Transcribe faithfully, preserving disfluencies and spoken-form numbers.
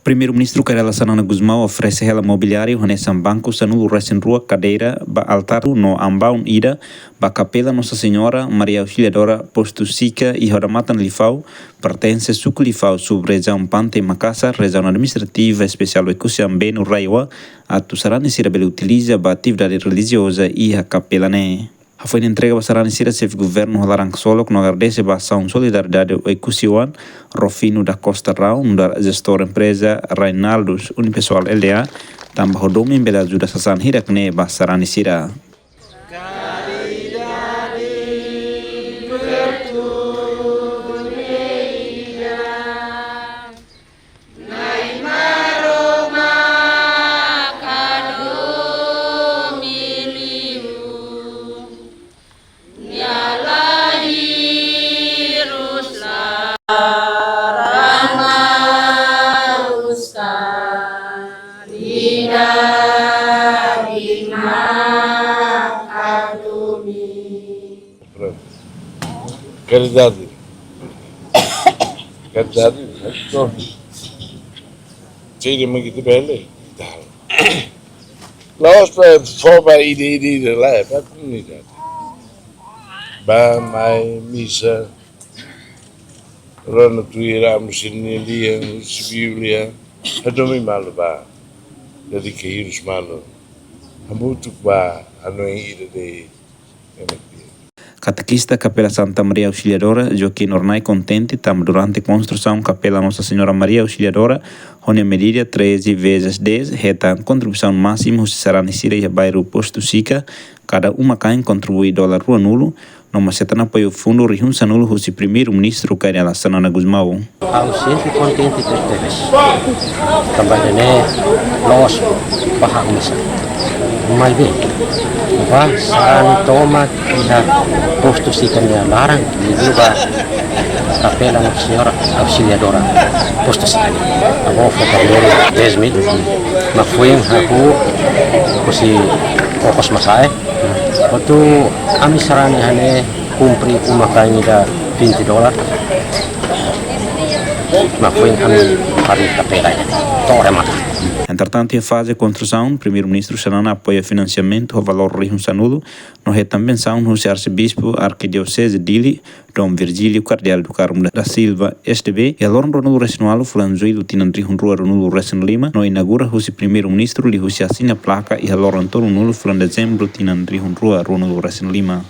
Primeiru-Ministru Kay Rala Xanana Gusmão oferese hela mobiliáriu hanesan banku sanulu-resin-rua, kadeira ba altár no ambaun ida ba Kapela Nossa Senhora Maria Auxiliadora Postu Sica iha Odamatan Lifau, pertense suku Lifau, sub-rejiaun Pante Makasar, rejiaun administrativa espesiál Oekusi Ambenu RAEOA, atu sarani sira bele utiliza ba atividade relijioza iha kapela ne'e. Hafoin entrega ba sarani sira, Xefe Governu halo laran ksolok no agradese ba asaun solidariedade Oekusi-oan, Rufino da Costa Rau, nu'udar jestór empreza Rainaldo's Unipessoal Lda, tanba ho domin bele ajuda sasán hirak ne'e ba sarani sira. Pronto. Karidade. Karidade, né? Pronto. Sei de mangita bele. La'ós para fó ba ida-ida, ida, lae, ba komunidade. Ba mai misa, rona tuir amu sira-nia lian, husi Bíblia, hadomi malu ba, dedika hirus malu, hamutuk ba hanoin ida de'it, ema tia. Katekista Kapela Santa Maria Auxiliadora, Joaquim Ornai, kontente tanba durante konstrusaun Kapela Nossa Senhora Maria Auxiliadora, ho nia medida treze vezes dez, hetan kontribuisaun másimu husi sarani sira iha bairru Postu Sica, kada uma-kain kontribui dolar ruanulu, no mós hetan apoiu fundu rihun sanulu husi Primeiru-Ministru Kay Rala Xanana Gusmão. Ha'u sempre kontente tebetebes. Tanba ne'e loos ba ha'u mesak. Maibé, ba sarani tomak iha Postu Sica nia laran, liuliu ba Kapela Nossa Senhora Auxiliadora Postu Sica. Ha'u fó primeiru dez mil, mak foin ha'u husi okos mak sa'e. Atu ami sarani iha ne'e kumpre uma-kain ida vinte dolar. Mak foin ami harii kapela ida to'o remata. Entretantu, iha faze konstrusaun, Primeiru-Ministru Xanana apoia finansiamentu ho valór rihun sanulu, no hetan bensaun husi Arsebispu Arkidioseze Dili, Dom Virgílio Kardeál do Carmo da Silva, S D B, iha loron ruanulu-resin-ualu fulan Jullu tinan rihun rua ruanulu-resin-lima, no inaugura husi Primeiru-Ministru liuhusi asina plaka iha loron tolunulu fulan Dezembru tinan rihun rua ruanulu-resin-lima.